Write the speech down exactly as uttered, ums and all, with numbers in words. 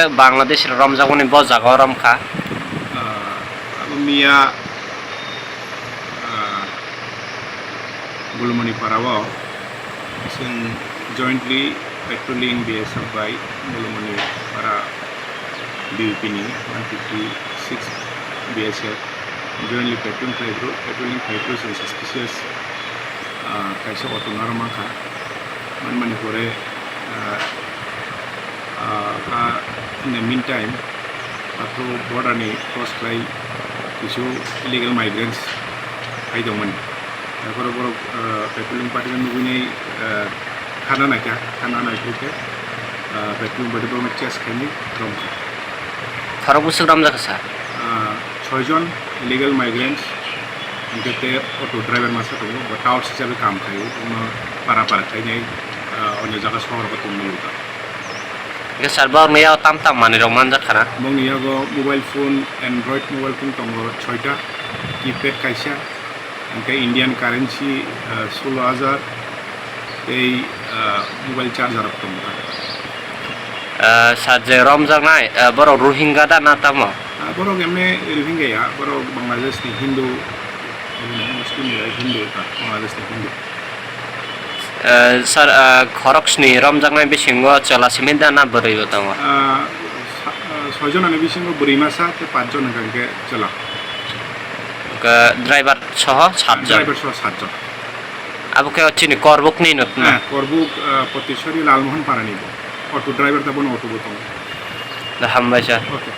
Bangladesh romjakmani bo jaga o romkha. Ah, abo miya, ah, Bulumoni para o chwng jointly patrolling B S F bai Bulumoni para B U P ni one fifty six B S F jointly patrolling khlai phuru, patrolling khlai phuru chwng suspicious, ah, kaisa auto no aro mankha. Manmani pore, ah, ah, ah, in the meantime, aphuru border ni cross khlai kisu illegal migrants phai tongmani. Aphuru borok, ah, patrolling party no nugwinai, ah, khana naikha, khana naiphuru khe, ah, patrolling party borokno chase khainai romkha. Khorok bwswk romjakha, sir? Ah, soijon illegal migrants, hwnkhe tei auto driver masa tongo, bo touts hisabe kam khlaio, bono para para khainai, ah, onyo jaga sohor o tongmani. Hwnkhe sir, borokni yago tam tam manwirok manjak khana? Bongni yago mobile phone, Android mobile phone tongo soita, keypad kaisa, hwnkhe Indian currency, ah, solo hajar, tei, ah, mobile charger rok tongo. Ah, sir, je romjaknai, ah, borok Rohingya da na tamo? Ah, borok emne Rohingya ya, borok Bangladesh ni Hindu, Muslim ya Hindu, ah, Bangladesh ni Hindu. Eh, sir, eh, khorok sni romjaknai bisingo chwla simi da na bwrwi bo tongo? Ah, sa-, ah, soi jona ni bisingo bwrwi masa tei pach jon hwnkha hwnkhe chwla. Hwnkhe driver soho sat jon? Driver soho sat jon. Abo khe chini Korbuk ni no? Eh, Korbuk, ah, Potisori Lalmohon Para ni bo. Auto driver da bono auto bo tongo. Da hambai sir. Okay.